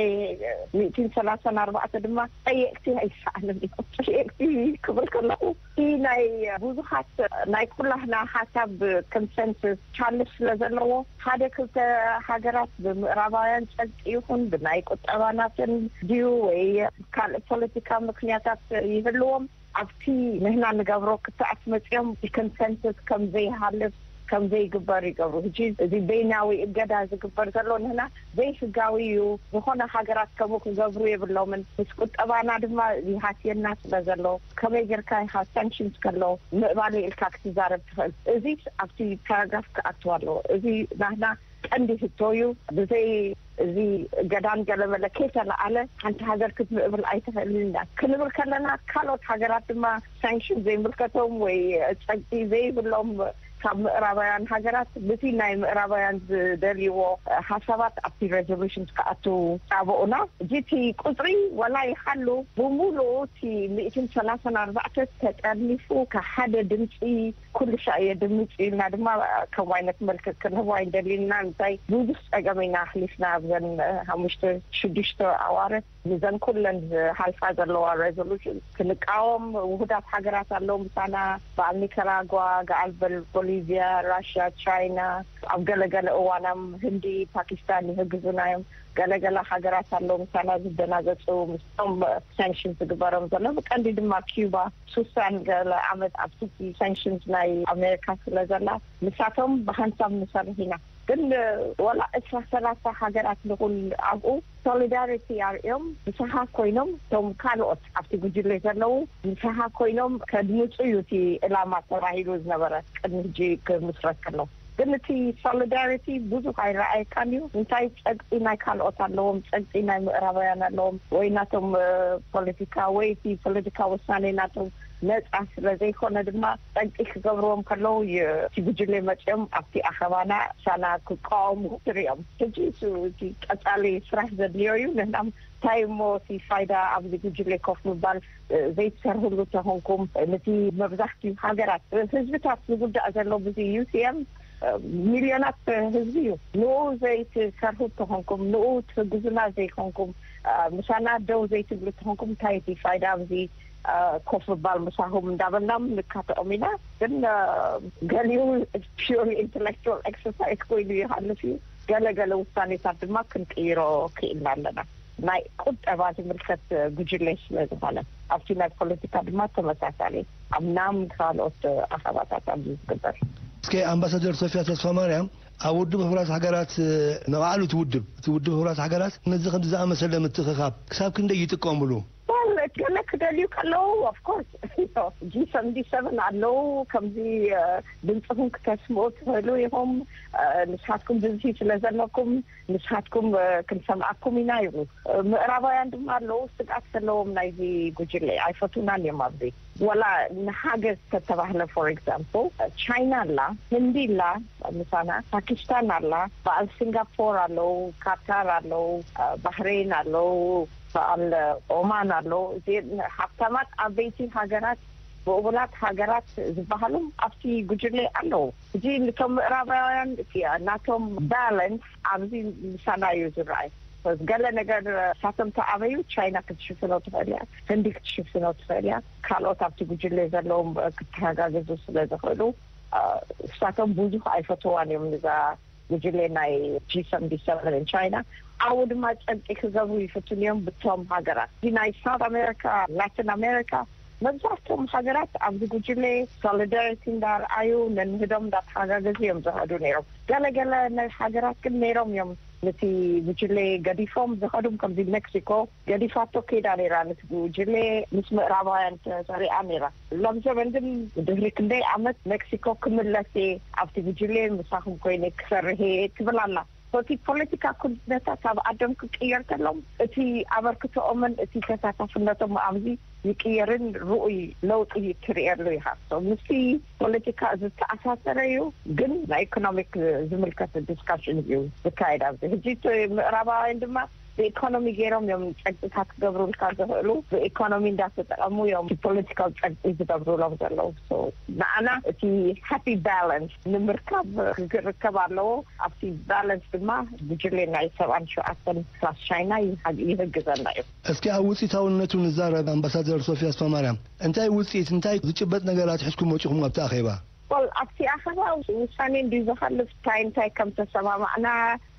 ሚእትን ሰላሳን ኣርባዕተ ድማ ጠየቅቲ ኣይሰኣንን እዮም። ጠየቅቲ ክብል ከለኹ እቲ ናይ ብዙሓት ናይ ኩላህና ሓሳብ ኮንሰንስስ ቻለንጅ ስለ ዘለዎ ሓደ ክልተ ሃገራት ብምዕራባውያን ጸድቂ ይኹን ብናይ ቁጠባ ናተን ድዩ ወይ ካልእ ፖለቲካ ምክንያታት ይህልዎም ኣብቲ ንህና ንገብሮ ክትኣት መጺኦም ኮንሰንስስ ከም ዘይሃልፍ ከም ዘይግበር ይገብሩ። ሕጂ እዚ በይናዊ እገዳ ዝግበር ዘሎ ንህና ዘይሕጋዊ እዩ። ዝኾነ ሃገራት ከምኡ ክገብሩ የብሎምን። ምስ ቁጠባና ድማ ይሃስየና ስለ ዘሎ ከመይ ጌርካ ኢኻ ሳንክሽንስ ከሎ ምዕባለ ኢልካ ክትዛረብ ትኽእል? እዚ ኣብቲ ፓራግራፍ ክኣትው ኣለዎ። እዚ ናህና ቀንዲ ህቶ እዩ። ብዘይ እዚ ገዳን ገለመለ ከይተለዓለ ሓንቲ ሃገር ክትምዕብል ኣይትኽእልን ኢና ክንብል ከለና ካልኦት ሃገራት ድማ ሳንክሽን ዘይምልከቶም ወይ ጸግጢ ዘይብሎም ካብ ምዕራባውያን ሃገራት ብቲ ናይ ምዕራባውያን ዝደልይዎ ሓሳባት ኣብቲ ሬዞሉሽን ክኣቱ ጻብኡና። ጂቲ ቁጽሪ ወላ ይሓሉ ብሙሉኡ እቲ ሚእትን ሰላሳን ኣርባዕተ ተጠርኒፉ ከሓደ ድምፂ ኩሉ ሻዕ የድምፅ ኢልና ድማ ከም ዓይነት መልክዕ ክንህቦ ኣይንደሊና። እንታይ ብዙሕ ፀገም ኢና ኣሕሊፍና ኣብዘን ሓሙሽተ ሽዱሽተ ኣዋርሕ ንዘን ኩለን ዝሓልፋ ዘለዋ ሬዞሉሽን ክንቃወም ውሁዳት ሃገራት ኣለዉ ምሳና በዓል ኒካራጓ፣ ገዓል በል ቦሊቪያ፣ ራሽያ፣ ቻይና፣ ኣብ ገለገለ እዋናም ህንዲ፣ ፓኪስታን ይህግዙና እዮም። ገለገለ ሃገራት ኣለዉ ምሳና ዝደናገፁ ምስቶም ሳንክሽን ዝግበሮም ዘሎ ብቀንዲ ድማ ኪዩባ ሱሳን ገለ ዓመት ኣብቲ ሳንክሽንስ ናይ ኣሜሪካ ስለ ዘላ ምሳቶም ብሓንሳብ ንሰርሕ ኢና። ግን ወላ ዕስራ ሰላሳ ሃገራት ንኹን ኣብኡ ሶሊዳሪቲ ኣርእዮም ምሳኻ ኮይኖም እቶም ካልኦት ኣብቲ ጉጅለ ዘለዉ ምሳኻ ኮይኖም ከድምፁ እዩ እቲ ዕላማ ተባሂሉ ዝነበረ ቅድሚ ሕጂ ክምስረት ከሎ። ግን እቲ ሶሊዳሪቲ ብዙሕ ኣይረኣየካን እዩ። እንታይ ጸግጢ ናይ ካልኦት ኣለዎም፣ ጸግጢ ናይ ምዕራባውያን ኣለዎም ወይ ናቶም ፖለቲካ ወይ እቲ ፖለቲካ ውሳኔ ናቶም ነጻ ስለ ዘይኮነ ድማ ጸግጢ ክገብርዎም ከለዉ እቲ ጉጅለ መጺኦም ኣብቲ ኣኸባና ሳና ክቃወሙ ትሪኦም። ሕጂ እቲ ቀጻሊ ስራሕ ዘድልዮ እዩ። ንሕና እንታይ እሞ እቲ ፋይዳ ኣብዚ ጉጅለ ኮፍ ምባል ዘይትሰርህሉ ተኾንኩም ነቲ መብዛሕትኡ ሃገራት ህዝብታት ዝጉዳእ ዘሎ ብዚ ዩሲኤም ሚልዮናት ህዝቢ እዩ። ንኡ ዘይትሰርሁ ተኾንኩም፣ ንኡ ትሕግዙና ዘይኮንኩም፣ ምሳና ደው ዘይትብሉ ተኾንኩም እንታይ እቲ ፋይዳ ኣብዚ ኮፍ ምባል ምሳኹም እንዳበልናም ንካትዖም ኢና። ግን ገሊኡ ፒር ኢንተሌክቹዋል ኤክሰርሳይዝ ኮይኑ ይሃልፍ እዩ። ገለገለ ውሳኔታት ድማ ክንቅይሮ ክኢልና ኣለና። ናይ ቁጠባ ዝምልከት ጉጅለ ስለ ዝኾነ ኣብቲ ናይ ፖለቲካ ድማ ተመሳሳሊ ኣብ ናም ካልኦት ኣኸባታት ኣብዚ ዝግበር። እስከ ኣምባሳደር ሶፊያ ተስፋማርያም ኣብ ውድብ ሕቡራት ሃገራት ንባዕሉ እቲ ውድብ እቲ ውድብ ሕቡራት ሃገራት ነዚ ከምዚ ዝኣመሰለ ምትእኽኻብ ክሳብ ክንደይ ይጥቀምሉ? ገለ ክደልዩ ከለዉ፣ of course, ጂ ሰቨንቲ ሰቨን ኣለዉ። ከምዚ ድምፅኹም ክተስምዑ ትኽእሉ ኢኹም። ንስኻትኩም ብዝሒ ስለ ዘለኩም፣ ንስኻትኩም ክንሰምዓኩም ኢና ይብሉ። ምዕራባውያን ድማ ኣለዉ፣ ስግኣት ዘለዎም ናይዚ ጉጅለ ኣይፈቱናን እዮም። ኣብዚ ወላ ንሓገዝ ተተባህለ፣ for example, ቻይና ኣላ፣ ህንዲ ኣላ፣ ምሳና ፓኪስታን ኣላ፣ በዓል ሲንጋፖር ኣለዉ፣ ካታር ኣለዉ፣ ባህሬን ኣለዉ፣ በዓል ኦማን ኣለዉ። እዚ ሃብታማት ዓበይቲ ሃገራት፣ ምዕቡላት ሃገራት ዝበሃሉ ኣብቲ ጉጅለ ኣለዉ። እዚ ንቶም ምዕራባውያን እቲ ናቶም ባላንስ ኣብዚ ምሳና እዩ ዝረኣይ። ገለ ነገር ሳቶም ተኣበዩ፣ ቻይና ክትሽፍኖ ትኽእል እያ፣ ህንዲ ክትሽፍኖ ትኽእል እያ። ካልኦት ኣብቲ ጉጅለ ዘለዎም ክተጋገዙ ስለ ዝኽእሉ፣ እሳቶም ብዙሕ ኣይፈትዋን እዮም ንዛ ጉጅለ ናይ ጂ ሰቨንቲ ሰቨን ቻይና። ኣብኡ ድማ ጸንቂ ክገብሩ ይፍትኑ እዮም ብቶም ሃገራት። እዚ ናይ ሳውት ኣሜሪካ፣ ላቲን ኣሜሪካ፣ መብዛሕትኦም ሃገራት ኣብዚ ጉጅለ ሶሊዳሪቲ እንዳርኣዩ፣ ነንህዶም እንዳተሓጋገዙ እዮም ዝኸዱ ነይሮም። ገለገለ ናይ ሃገራት ግን ነይሮም እዮም ነቲ ጉጅለ ገዲፎም ዝኸዱ። ከምዚ ሜክሲኮ ገዲፋቶ ከይዳ ነይራ፣ ነቲ ጉጅለ ምስ ምዕራባውያን ተሰሪዓ ነይራ። ሎም ዘበን ግን ድሕሪ ክንደይ ዓመት ሜክሲኮ ክምለስ እየ፣ ኣብቲ ጉጅለ ምሳኹም ኮይነ ክሰርሕ እየ ትብል ኣላ። እቲ ፖለቲካ ኩነታት ኣብ ዓዶም ክቅየር ከሎም፣ እቲ ኣበርክቶኦምን እቲ ተሳታፍነቶም ኣብዚ ይቅየርን ርኡይ ለውጢ ትርእየሉ ኢኻ። So ምስቲ ፖለቲካ ዝተኣሳሰረ እዩ፣ ግን ናይ ኢኮኖሚክ ዝምልከት ዲስካሽን እዩ ዝካየድ ኣብዚ ሕጂ። እቲ ምዕራባውያን ድማ ብኢኮኖሚ ገይሮም እዮም ጸቅጥታት ክገብሩልካ ዝኽእሉ። ብኢኮኖሚ እንዳተጠቐሙ እዮም ፖለቲካዊ ጸቅጢ ዝገብሩሎም ዘለዉ። So ንዓና እቲ ሃፒ ባላንስ ንምርካብ ክርከብ ኣለዎ። ኣብቲ ባላንስ ድማ ጉጅሌ ናይ ሰብዓን ሸውዓተን ፕላስ ቻይና ይሃግ- ይህግዘና እዩ። እስኪ ኣብ ውፅኢታውነቱ ንዛረብ። ኣምባሳደር ሶፊያ ኣስፋማርያም፣ እንታይ ውፅኢት፣ እንታይ ዝጭበጥ ነገራት ሒዝኩም መፂኹም ኣብቲ ኣኼባ? ወል ኣብቲ ኣኸባ ውሳኔ እንዲ ዝኸልፍ እንታይ እንታይ ከም ተሰማማዕና፣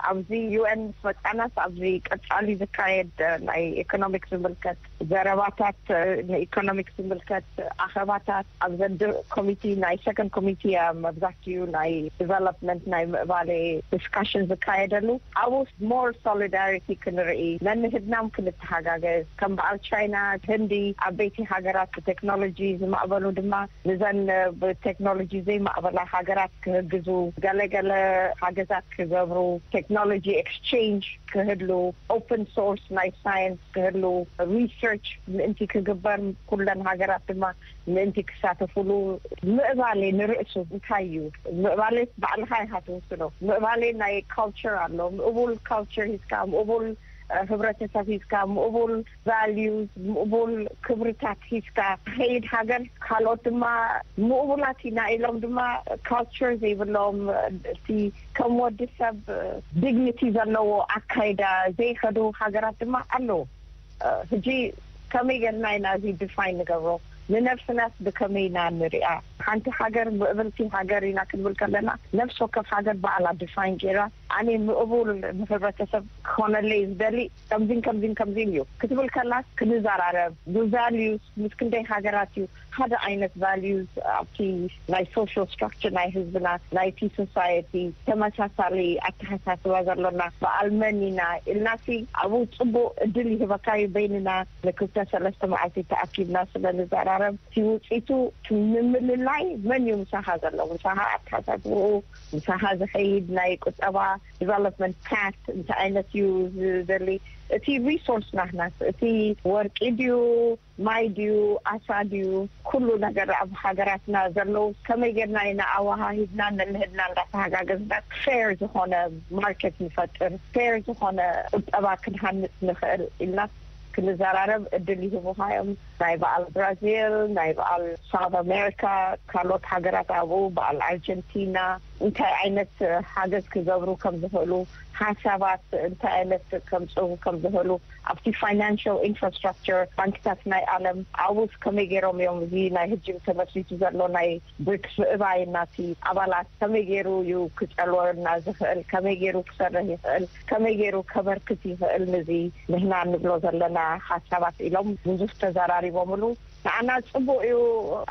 ኣብዚ ዩ ኤን ምስ መጻናስ ኣብዚ ቀጻሊ ዝካየድ ናይ ኢኮኖሚክ ዝምልከት ዘረባታት፣ ንኢኮኖሚክ ዝምልከት ኣኸባታት ኣብ ዘንድ ኮሚቲ፣ ናይ ሰከንድ ኮሚቲ መብዛሕትኡ ናይ ዲቨሎፕመንት ናይ ምዕባሌ ዲስካሽን ዝካየደሉ፣ ኣብኡ ሞር ሶሊዳሪቲ ክንርኢ፣ ነንህድናም ክንተሓጋገዝ፣ ከም በዓል ቻይና፣ ህንዲ፣ ዓበይቲ ሃገራት ብቴክኖሎጂ ዝማዕበሉ ድማ ንዘን ብቴክኖሎጂ ዘይማዕበላ ሃገራት ክህግዙ፣ ገለገለ ሓገዛት ክገብሩ፣ ቴክኖሎጂ ኤክስቼንጅ ክህሉ፣ ኦፕን ሶርስ ናይ ሳይንስ ክህሉ፣ ሪሰርች ምእንቲ ክግበር፣ ኩለን ሃገራት ድማ ምእንቲ ክሳተፉሉ፣ ምዕባሌ ንርእሱ እንታይ እዩ? ምዕባሌ ባዕልኻ ኢኻ ትውስኖ። ምዕባሌ ናይ ካልቸር ኣሎ። ምዕቡል ካልቸር ሂዝካ፣ ምዕቡል፣ እ፣ ህብረተሰብ ሂዝካ፣ ምዕቡል ቫልዩስ፣ ምዕቡል ክብርታት ሂዝካ ትኸይድ ሃገር፣ ካልኦት ድማ ምዕቡላት ኢና ኢሎም ድማ ካልቸር ዘይብሎም፣ እቲ ከም ወዲ ሰብ ዲግኒቲ ዘለዎ ኣካይዳ ዘይኸዱ ሃገራት ድማ ኣለዉ። እ፣ ሕጂ ከመይ ጌርና ኢና እዚ ዲፋይን ንገብሮ? ንነብስናስ ብከመይ ኢና ንሪኣ? ሓንቲ ሃገር ምዕብልቲ ሃገር ኢና ክንብል ከለና፣ ነፍሲ ወከፍ ሃገር ባዕላ ዲፋይን ጌራ፣ ኣነ ምዕቡል ንህብረተሰብ ክኾነለይ ዝደሊ ከምዚን ከምዚን ከምዚን እዩ ክትብል ከላ፣ ክንዘራረብ፣ ብቫልዩስ ምስ ክንደይ ሃገራት እዩ ሓደ ዓይነት ቫልዩስ ኣብቲ ናይ ሶሻል ስትራክቸር ናይ ህዝብና፣ ናይቲ ሶሳይቲ ተመሳሳሊ ኣተሓሳስባ ዘሎና፣ በዓል መን ኢና ኢልናሲ፣ ኣብኡ ጽቡቕ እድል ይህበካ እዩ። በይንና ንክልተ ሰለስተ መዓልቲ ተኣኪብና ስለ ንዘራረብ፣ እቲ ውጽኢቱ ንምልላይ መን እዩ ምሳኻ ዘሎ? ምሳኻ ኣተሓሳስብኡ፣ ምሳኻ ዝኸይድ ናይ ቁጠባ ዲቨሎፕመንት ፓት እንታይ ዓይነት እዩ ዝደሊ? እቲ ሪሶርስ ናህናስ፣ እቲ ወርቂ ድዩ፣ ማይ ድዩ፣ ኣሳ ድዩ፣ ኩሉ ነገር ኣብ ሃገራትና ዘለዉ ከመይ ጌርና ኢና ኣወሃሂድና ነንህድና እንዳተሃጋገዝና ፌር ዝኾነ ማርኬት ንፈጥር፣ ፌር ዝኾነ ቁጠባ ክንሃንጽ ንኽእል ኢልና ክንዘራረብ እድል ይህቡኻ እዮም። ናይ በዓል ብራዚል፣ ናይ በዓል ሳውት ኣሜሪካ፣ ካልኦት ሃገራት ኣብኡ፣ በዓል ኣርጀንቲና እንታይ ዓይነት ሓገዝ ክገብሩ ከም ዝኽእሉ፣ ሓሳባት እንታይ ዓይነት ከምጽኡ ከም ዝኽእሉ፣ ኣብቲ ፋይናንሽል ኢንፍራስትራክቸር ባንክታት ናይ ዓለም ኣብኡስ ከመይ ገይሮም እዮም እዚ ናይ ህጂ ተመስሪቱ ዘሎ ናይ ብሪክስ ምእባይ ናቲ ኣባላት ከመይ ገይሩ እዩ ክጸልወና ዝኽእል፣ ከመይ ገይሩ ክሰርሕ ይኽእል፣ ከመይ ገይሩ ከበርክት ይኽእል፣ ንዚ ንህና ንብሎ ዘለና ሓሳባት ኢሎም ብዙሕ ተዘራሪቦምሉ። ንዓና ጽቡቕ እዩ።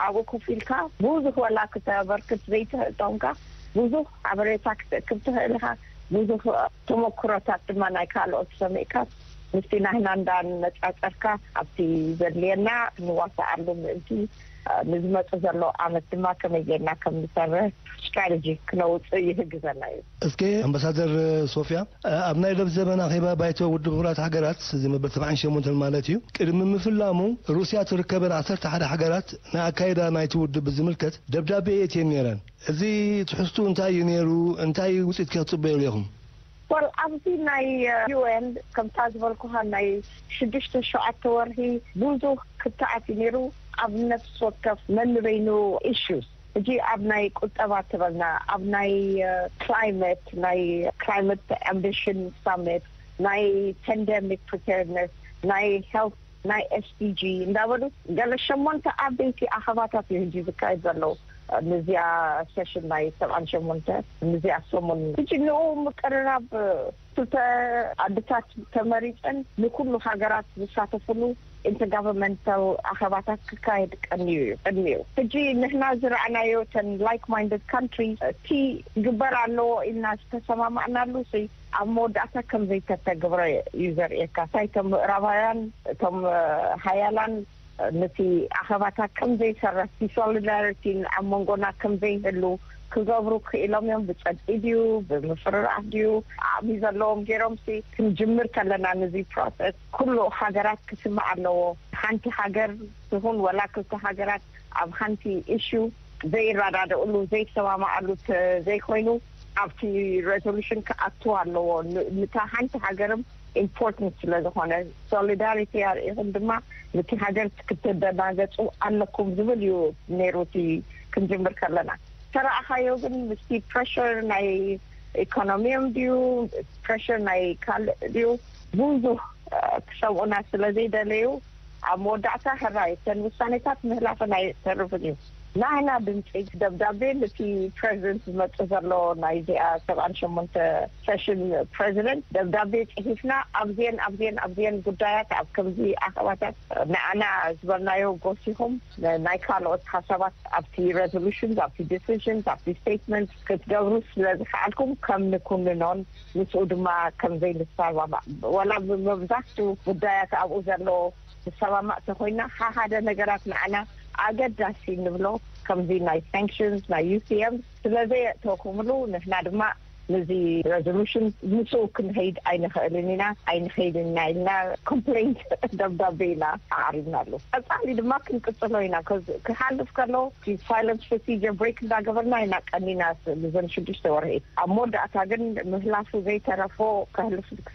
ኣብኡ ኮፍ ኢልካ ብዙሕ ወላ ክተበርክት ዘይትኽእል ተኾንካ፣ ብዙሕ ሓበሬታ ክትእክብ ትኽእል ኢኻ። ብዙሕ ተመኩሮታት ድማ ናይ ካልኦት ሰሚዕካ ምስቲ ናህና እንዳነጻጸርካ ኣብቲ ዘድልየና ንዋሳኣሉ ምእንቲ ንዝመጽእ ዘሎ ዓመት ድማ ከመይ ጌርና ከም ንሰርሕ ስትራተጂ ክነውጽእ ይህግዘና እዩ። እስከ ኣምባሳደር ሶፊያ፣ ኣብ ናይ ዶብ ዘበን ኣኼባ ባይቶ ውድብ ሕቡራት ሃገራት፣ እዚ መበል ሰብዓን ሸሞንተን ማለት እዩ፣ ቅድሚ ምፍላሙ ሩስያ ትርከበን ዓሰርተ ሓደ ሃገራት ንኣካይዳ ናይቲ ውድብ ብዝምልከት ደብዳቤ የእትየን ነይረን። እዚ ትሕዝቱ እንታይ እዩ ነይሩ? እንታይ ውፅኢት ከ ትፅበዩሉ ኢኹም? ወል ኣብዚ ናይ ዩ ኤን ከምታ ዝበልኩኻ ናይ ሽዱሽተ ሸውዓተ ወርሒ ብዙሕ ክትዓት እዩ ነይሩ። ኣብ ነፍሲ ወከፍ ነንበይኑ ኢሹስ፣ ሕጂ ኣብ ናይ ቁጠባ ተበልና፣ ኣብ ናይ ክላይመት፣ ናይ ክላይመት ኣምቢሽን ሳሚት፣ ናይ ፓንደሚክ ፕሪፔርድነስ፣ ናይ ሄልት፣ ናይ ኤስዲጂ እንዳበሉ ገለ ሸሞንተ ዓበይቲ ኣኸባታት እዩ ሕጂ ዝካየድ ዘሎ። ንዚኣ ሴሽን ናይ ሰብዓን ሸሞንተ፣ ንዚኣ ሰሙን ሕጂ ንኡ ምቅርራብ ክልተ ኣድታት ተመሪጸን ንኩሉ ሃገራት ዝሳተፍሉ ኢንተርጋቨርንመንታል ኣኸባታት ክካየድ ቀንዩ እዩ ቅድሚኡ። ሕጂ ንሕና ዝረኣናዮ ተን ላይክ ማይንድድ ካንትሪ እቲ ግበር ኣለዎ ኢልና ዝተሰማማዕናሉ ሲ ኣብ መወዳእታ ከም ዘይተተግብረ እዩ ዘርእየካ። እንታይ እቶም ምዕራባውያን እቶም ሓያላን ነቲ ኣኸባታት ከም ዘይሰረፍቲ ሶሊዳሪቲን ኣብ መንጎና ከም ዘይህሉ ክገብሩ ክኢሎም እዮም። ብጸድቂ ድዩ ብምፍርራሕ ድዩ ዓቕሚ ዘለዎም ገይሮም ሲ ክንጅምር ከለና ነዚ ፕሮሰስ ኩሉ ሃገራት ክስማዕ ኣለዎ። ሓንቲ ሃገር ትኹን ወላ ክልተ ሃገራት ኣብ ሓንቲ ኢሹ ዘይረዳድእሉ ዘይሰማማዕሉ ዘይኮይኑ ኣብቲ ሬዞሉሽን ክኣትው ኣለዎ። ንታ ሓንቲ ሃገርም ኢምፖርታንት ስለ ዝኾነ ሶሊዳሪቲ ኣርኢኹም ድማ ነቲ ሃገር ክትደናገጹ ኣለኩም ዝብል እዩ ነይሩ። እቲ ክንጅምር ከለና ተረኣኻዮ ግን ምስቲ ፕረሽር ናይ ኢኮኖሚዮም ድዩ ፕረሽር ናይ ካልእ ድዩ ብዙሕ ክሰምኡና ስለ ዘይደለዩ ኣብ መወዳእታ ሕራይ እተን ውሳኔታት ምህላፈን ኣይተርፍን እዩ። ናህና ድምፂ ደብዳቤ ነቲ ፕሬዚደንት ዝመፅእ ዘሎ ናይዚኣ ሰብዓን ሸሞንተ ሴሽን ፕሬዚደንት ደብዳቤ ፅሒፍና ኣብዚአን ኣብዚአን ኣብዚአን ጉዳያት ኣብ ከምዚ ኣኸባታት ንኣና ዝበልናዮ ጎሲኹም ናይ ካልኦት ሓሳባት ኣብቲ ሬዞሉሽንስ ኣብቲ ዲሲዥንስ ኣብቲ ስቴትመንት ክትገብሩ ስለ ዝከኣልኩም ከም ንኩንኖን ምስኡ ድማ ከም ዘይንሰማማዕ ወላ ብመብዛሕቱ ጉዳያት ኣብኡ ዘሎ ንሰማማዕ ተኮይና ሓሓደ ነገራት ንዓና ኣገዳሲ ንብሎ ከምዚ ናይ ሳንክሽንስ ናይ ዩ ሲ ኤም ስለ ዘየእተኩምሉ ንሕና ድማ ነዚ ሬዞሉሽን ምስኡ ክንኸይድ ኣይንኽእልን ኢና ኣይንኸይድን ኢና ኢልና ኮምፕሌንት ደብዳቤ ኢና ኣቕሪብናሉ። ቀጻሊ ድማ ክንቅጽሎ ኢና። ክሓልፍ ከሎ ሳይለንስ ፕሮሲጀር ብሬክ እንዳገበርና ኢና ቀኒና ብዘን ሽዱሽተ ወርሒ። ኣብ መወዳእታ ግን ምህላፉ ዘይተረፎ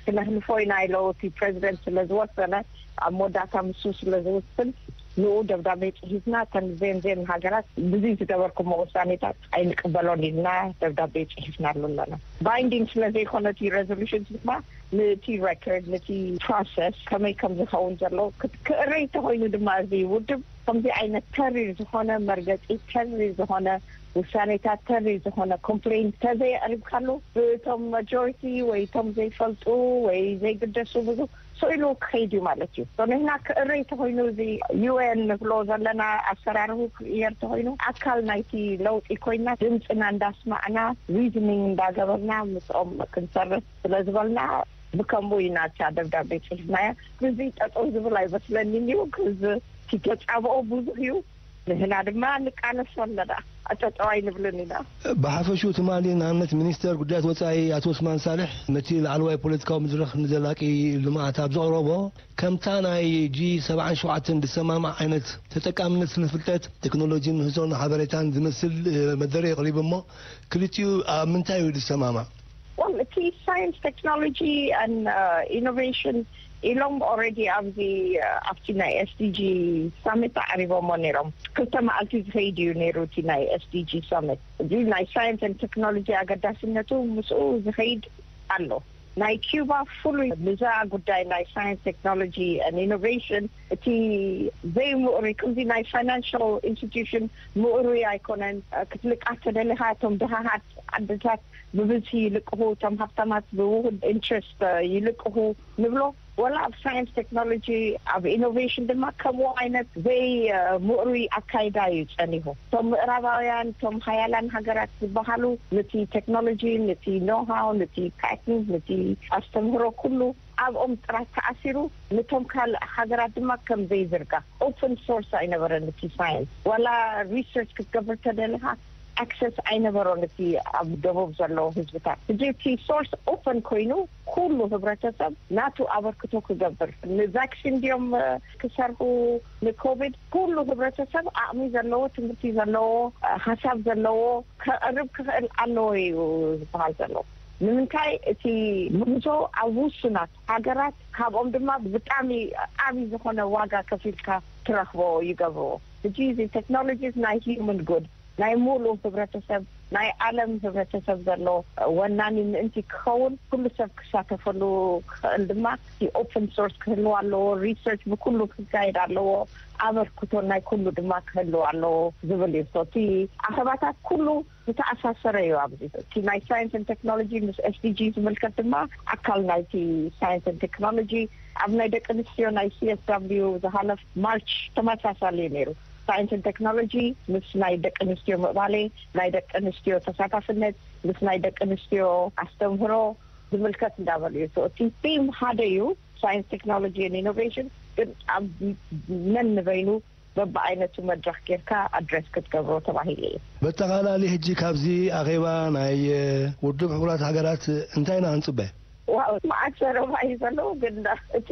ክነህልፎ ኢና ኢሎ እቲ ፕሬዚደንት ስለ ዝወሰነ ኣብ መወዳእታ ምሱ ስለ ዝውስን ንኡ ደብዳቤ ጽሒፍና እተን ዜን ዜን ሃገራት ብዙይ ዝገበርኩሞ ውሳኔታት ኣይንቅበሎን ኢልና ደብዳቤ ጽሒፍናሉ ኣለና። ባይንዲንግ ስለ ዘይኮነ እቲ ሬዞሉሽን ድማ ነቲ ሬኮርድ ነቲ ፕሮሰስ ከመይ ከም ዝኸውን ዘሎ ክእረይ ተኮይኑ ድማ እዚ ውድብ ከምዚ ዓይነት ተሪር ዝኾነ መርገፂ ተሪር ዝኾነ ውሳኔታት ተሪር ዝኾነ ኮምፕሌን ተዘየቅሪብካሉ ብቶም ማጆሪቲ ወይ ቶም ዘይፈልጡ ወይ ዘይግደሱ ብዙ ስኢሉ ክኸይድ እዩ ማለት እዩ። ንሕና ክእረይ ተኮይኑ እዚ ዩ ኤን ንብሎ ዘለና ኣሰራርሁ ክቅየር ተኮይኑ ኣካል ናይቲ ለውጢ ኮይና ድምፅና እንዳስማዕና ሪዝኒንግ እንዳገበርና ምስኦም ክንሰርሕ ስለ ዝበልና ብከምኡ ኢና እታ ደብዳቤ ፅሒፍናያ። እዚ ጠጠው ዝብል ኣይመስለንን እዩ። እዚ ተፃብኦ ብዙሕ እዩ። ንሕና ድማ ንቃለሶ ኣለና። ኣጠጠው ኣይንብልን ኢና። ብሓፈሹ ትማሊ ንኣብነት ሚኒስተር ጉዳያት ወፃኢ ኣቶ ዑስማን ሳልሕ ነቲ ላዕለዋይ ፖለቲካዊ መድረኽ ንዘላቂ ልምዓት ኣብ ዘቕረቦ ከምታ ናይ ጂ ሰብዓን ሸውዓተን ዝሰማማዕ ዓይነት ተጠቃምነት ስነ ፍልጠት ቴክኖሎጂን ምህዞን ሓበሬታን ዝመስል መደረ የቕሪቡ እሞ ክልቲኡ ኣብ ምንታይ እዩ ዝሰማማዕ? Well እቲ ሳይንስ ቴክኖሎጂ and ኢኖቬሽን ኢሎም already ኣብዚ ኣብቲ ናይ ኤስዲጂ ሳሚት ኣዕሪቦሞ ነይሮም። ክልተ መዓልቲ ዝኸይድ እዩ ነይሩ እቲ ናይ ኤስዲጂ ሳሚት። እዚ ናይ ሳይንስ and ቴክኖሎጂ ኣገዳስነቱ ምስኡ ዝኸይድ ኣሎ። ናይ ኪዩባ ፍሉይ ብዛ ጉዳይ ናይ ሳይንስ ቴክኖሎጂ and ኢኖቬሽን እቲ ዘይምእሩይ ከምዚ ናይ ፋይናንሽል ኢንስቲትዩሽን ምእሩይ ኣይኮነን። ክትልቃ ተደሊኻ እቶም ድሃሃት ዓድታት ብብዝሒ ይልቅኹ፣ እቶም ሃብታማት ብውሁድ ኢንትረስት ይልቅኹ ንብሎ። ወላ ኣብ ሳይንስ ቴክኖሎጂ ኣብ ኢኖቬሽን ድማ ከምኡ ዓይነት ዘይምእሩይ ኣካይዳ እዩ ጸኒሑ። እቶም ምዕራባውያን እቶም ሃያላን ሃገራት ዝበሃሉ ነቲ ቴክኖሎጂ፣ ነቲ ኖሃው፣ ነቲ ፓተንት፣ ነቲ ኣስተምህሮ ኩሉ ኣብኦም ጥራት ተኣሲሩ፣ ነቶም ካልእ ሃገራት ድማ ከም ዘይዝርጋ። ኦፕን ሶርስ ኣይነበረን እቲ ሳይንስ። ዋላ ሪሰርች ክትገብር ተደሊኻ ኣክሰስ ኣይነበሮን እቲ ኣብ ደቡብ ዘለዉ ህዝብታት። ሕጂ እቲ ሶርስ ኦፕን ኮይኑ ኩሉ ህብረተሰብ ናቱ ኣበርክቶ ክገብር፣ ንቫክሲን ድዮም ክሰርሑ፣ ንኮቪድ፣ ኩሉ ህብረተሰብ ዓቕሚ ዘለዎ፣ ትምህርቲ ዘለዎ፣ ሓሳብ ዘለዎ ከቕርብ ክኽእል ኣለዎ እዩ ዝበሃል ዘሎ። ንምንታይ እቲ ምህዞ ኣብ ውሱናት ሃገራት፣ ካብኦም ድማ ብጣዕሚ ዓብዪ ዝኾነ ዋጋ ከፊልካ ትረኽቦ ይገብርዎ። ሕጂ እዚ ቴክኖሎጂ ናይ ሂውመን ጉድ፣ ናይ ሙሉ ህብረተሰብ፣ ናይ ዓለም ህብረተሰብ ዘሎ ወናኒ ምእንቲ ክኸውን፣ ኩሉ ሰብ ክሳተፈሉ ክኽእል ድማ እቲ ኦፕን ሶርስ ክህልው ኣለዎ። ሪሰርች ብኩሉ ክካየድ ኣለዎ። ኣበርክቶ ናይ ኩሉ ድማ ክህልው ኣለዎ ዝብል እዩ። So እቲ ኣኸባታት ኩሉ ዝተኣሳሰረ እዩ። ኣብዚ እቲ ናይ ሳይንስን ቴክኖሎጂ ምስ ኤስዲጂ ዝምልከት ድማ ኣካል ናይቲ ሳይንስን ቴክኖሎጂ ኣብ ናይ ደቂ ኣንስትዮ ናይ ሲኤስዳብሊዩ ዝሃለፍ ማርች ተመሳሳሊ እዩ ነይሩ። ሳይንስን ቴክኖሎጂ ምስ ናይ ደቂ ኣንስትዮ ምዕባሌ፣ ናይ ደቂ ኣንስትዮ ተሳታፍነት፣ ምስ ናይ ደቂ ኣንስትዮ ኣስተምህሮ ዝምልከት እንዳበሉ እዩ። So እቲ ቲም ሓደ እዩ፣ ሳይንስ፣ ቴክኖሎጂ ኢኖቬሽን፣ ግን ኣብ ነን ንበይኑ በብዓይነቱ መድረኽ ጌርካ ኣድረስ ክትገብሮ ተባሂሉ እዩ። በጠቓላሊ ሕጂ ካብዚ ኣኼባ ናይ ውድብ ሕቡራት ሃገራት እንታይ ኢና ክንጽበ? ዋው፣ መዓት ዘረባ እዩ ዘለዎ፣ ግን እቲ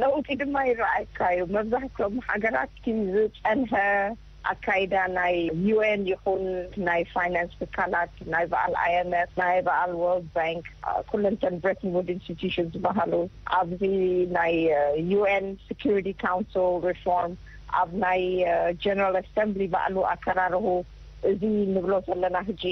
ለውጢ ድማ ይረኣየካ እዩ። መብዛሕትኦም ሃገራት እቲ ዝጸንሐ ኣካይዳ ናይ ዩኤን ይኹን ናይ ፋይናንስ ትካላት፣ ናይ በዓል ኣይኤምኤፍ፣ ናይ በዓል ወርልድ ባንክ፣ ኩለንተን ብሬተን ውድ ኢንስቲትዩሽን ዝበሃሉ ኣብዚ ናይ ዩኤን ሴኩሪቲ ካውንስል ሪፎርም፣ ኣብ ናይ ጀነራል ኣሰምብሊ ባዕሉ ኣከራርሁ፣ እዚ ንብሎ ዘለና ሕጂ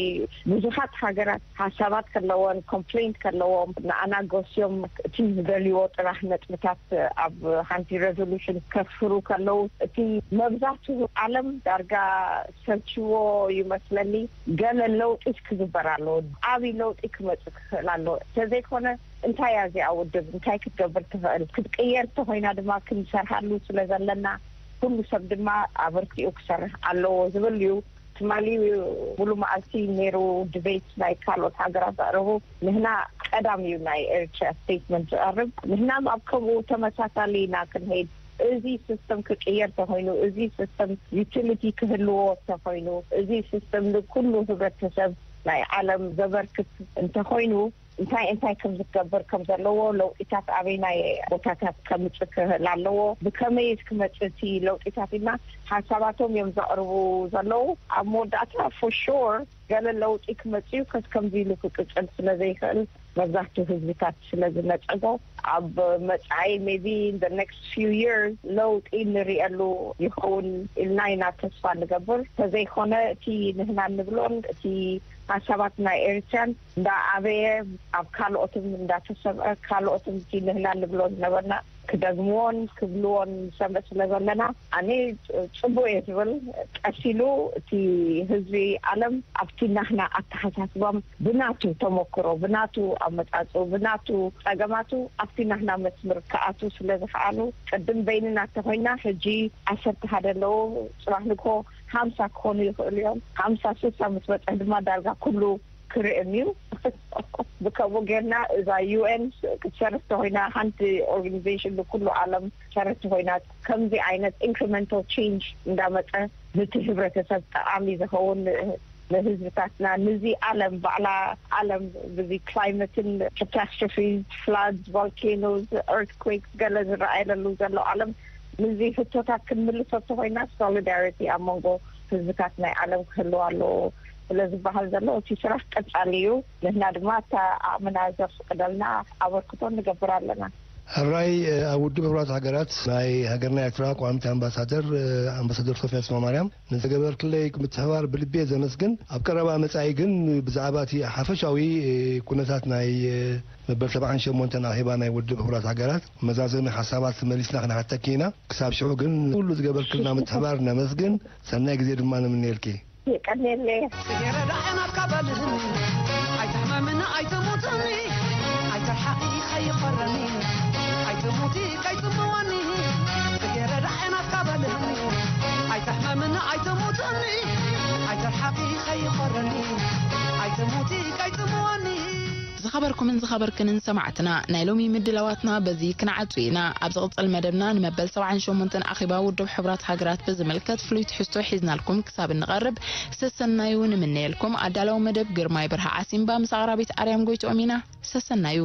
ብዙሓት ሃገራት ሓሳባት ከለዎን ኮምፕሌንት ከለዎም ንኣና ጎስዮም እቲ ዝደልይዎ ጥራሕ ነጥብታት ኣብ ሓንቲ ሬዞሉሽን ከስፍሩ ከለዉ፣ እቲ መብዛሕትኡ ዓለም ዳርጋ ሰልችዎ ይመስለኒ። ገለ ለውጢ ክግበር ኣለዎ፣ ዓብዪ ለውጢ ክመጽእ ክኽእል ኣለዎ። እንተዘይኮነ እንታይ እያ እዚኣ ውድብ እንታይ ክትገብር ትኽእል? ክትቅየር እንተኾይና ድማ ክንሰርሃሉ ስለ ዘለና ኩሉ ሰብ ድማ ኣበርቲኡ ክሰርሕ ኣለዎ ዝብል እዩ። ትማሊ ሙሉ መዓልቲ ነይሩ ድቤት ናይ ካልኦት ሃገራት ዘቕርቡ። ንህና ቀዳም እዩ ናይ ኤርትራ ስቴትመንት ዝቐርብ። ንህና ኣብ ከምኡ ተመሳሳሊ ኢና ክንሄድ። እዚ ሲስተም ክቅየር ተኾይኑ፣ እዚ ሲስተም ዩቲሊቲ ክህልዎ ተኾይኑ፣ እዚ ሲስተም ንኩሉ ህብረተሰብ ናይ ዓለም ዘበርክት እንተኾይኑ፣ እንታይ እንታይ ከም ዝገብር ከም ዘለዎ፣ ለውጢታት ኣበይናይ ቦታታት ከምጽእ ክኽእል ኣለዎ፣ ብከመይ ክመጽእ እቲ ለውጢታት ኢልና ሓሳባቶም እዮም ዘቕርቡ ዘለዉ። ኣብ መወዳእታ ፎር ሹር ገለ ለውጢ ክመጽእ እዩ፣ ከስ ከምዚ ኢሉ ክቅጽል ስለ ዘይኽእል፣ መብዛሕትኡ ህዝብታት ስለ ዝነጸጎ፣ ኣብ መጻኢ maybe in the next few years ለውጢ ንሪኤሉ ይኸውን ኢልና ኢና ተስፋ ንገብር። ተዘይኮነ እቲ ንህና ንብሎን እቲ ሓሳባት ናይ ኤርትራን እንዳዓበየ ኣብ ካልኦትም እንዳተሰምዐ፣ ካልኦትም እቲ ንህና ንብሎ ዝነበርና ክደግምዎን ክብልዎን ንሰምዕ ስለ ዘለና፣ ኣነ ጽቡቅ እየ ዝብል። ቀሲሉ እቲ ህዝቢ ዓለም ኣብቲ ናህና ኣተሓሳስባም ብናቱ ተመክሮ፣ ብናቱ ኣመጻጽኡ፣ ብናቱ ጸገማቱ ኣብቲ ናህና መስምር ክኣቱ ስለ ዝኸኣሉ፣ ቅድም በይንና ተኾይና ሕጂ ዓሰርተ ሓደ ኣለዉ፣ ጽባሕ ንግሆ ሃምሳ ክኾኑ ይኽእሉ እዮም። ሃምሳ ስሳ ምስ በጽሕ ድማ ዳርጋ ኩሉ ክርእም እዩ። ብከምኡ ጌርና እዛ ዩኤን ክትሰርሕ ተኾይና፣ ሓንቲ ኦርጋኒዜሽን ንኩሉ ዓለም ክትሰርሕ ተኾይና፣ ከምዚ ዓይነት ኢንክሪመንታል ቼንጅ እንዳመጸ፣ ንቲ ህብረተሰብ ጠቓሚ ዝኸውን፣ ንህዝብታትና፣ ንዚ ዓለም፣ ባዕላ ዓለም ብዚ ክላይመትን ካታስትሮፊ፣ ፍላድስ፣ ቫልኬኖስ፣ ኤርትኩዌክስ፣ ገለ ዝረኣየለሉ ዘሎ ዓለም፣ ንዚ ህቶታት ክንምልሶ ተኾይና፣ ሶሊዳሪቲ ኣብ መንጎ ህዝብታት ናይ ዓለም ክህልው ኣለዎ ስለ ዝበሃል ዘሎ፣ እቲ ስራሕ ቀጻሊ እዩ። ንሕና ድማ እታ ዓቕምና ዘፍቅደልና ኣበርክቶ ንገብር ኣለና። ሕራይ፣ ኣብ ውድብ ሕቡራት ሃገራት ናይ ሃገርና ኤርትራ ቋሚት ኣምባሳደር፣ ኣምባሳደር ሶፊያ ስማማርያም፣ ንዘገበርክለይ ምትሕባር ብልቢ እየ ዘመስግን። ኣብ ቀረባ መጻኢ ግን ብዛዕባ እቲ ሓፈሻዊ ኩነታት ናይ መበል ሰብዓን ሸሞንተን ኣኼባ ናይ ውድብ ሕቡራት ሃገራት መዛዘሚ ሓሳባት መሊስና ክንሓተኪ ኢና። ክሳብ ሽዑ ግን ኩሉ ዝገበርክልና ምትሕባር ነመስግን። ሰናይ ግዜ ድማ ንምንየልኪ። የቀኔለይ። ጽጌረዳ ዓይናትካ በልህኒ፣ ኣይትሕመምኒ ኣይትሙትኒ፣ ኣይትርሓቂ ከይኾረኒ፣ ኣይትሙቲ ከይጽምወኒ። ጽጌረዳ ዓይናትካ በልህኒ፣ ኣይትሕመምኒ ኣይትሙትኒ፣ ኣይትርሓቂ ከይኾረኒ፣ ኣይትሙቲ ከይጽምወኒ። ዝኸበርኩምን ዝኸበርክንን ሰማዕትና፣ ናይ ሎሚ ምድላዋትና በዚ ክንዓጹ ኢና። ኣብ ዝቕጽል መደብና ንመበል ሰብዓን ሸሞንተን ኣኼባ ውድብ ሕቡራት ሃገራት ብዝምልከት ፍሉይ ትሕዝቶ ሒዝናልኩም ክሳብ እንቐርብ፣ ሰሰናዩ ንምነየልኩም። ኣዳላዊ መደብ ግርማይ ብርሃ ዓሲምባ፣ ምስ ኣቕራቢት ኣርያም ጎይትኦም ኢና። ሰሰናዩ።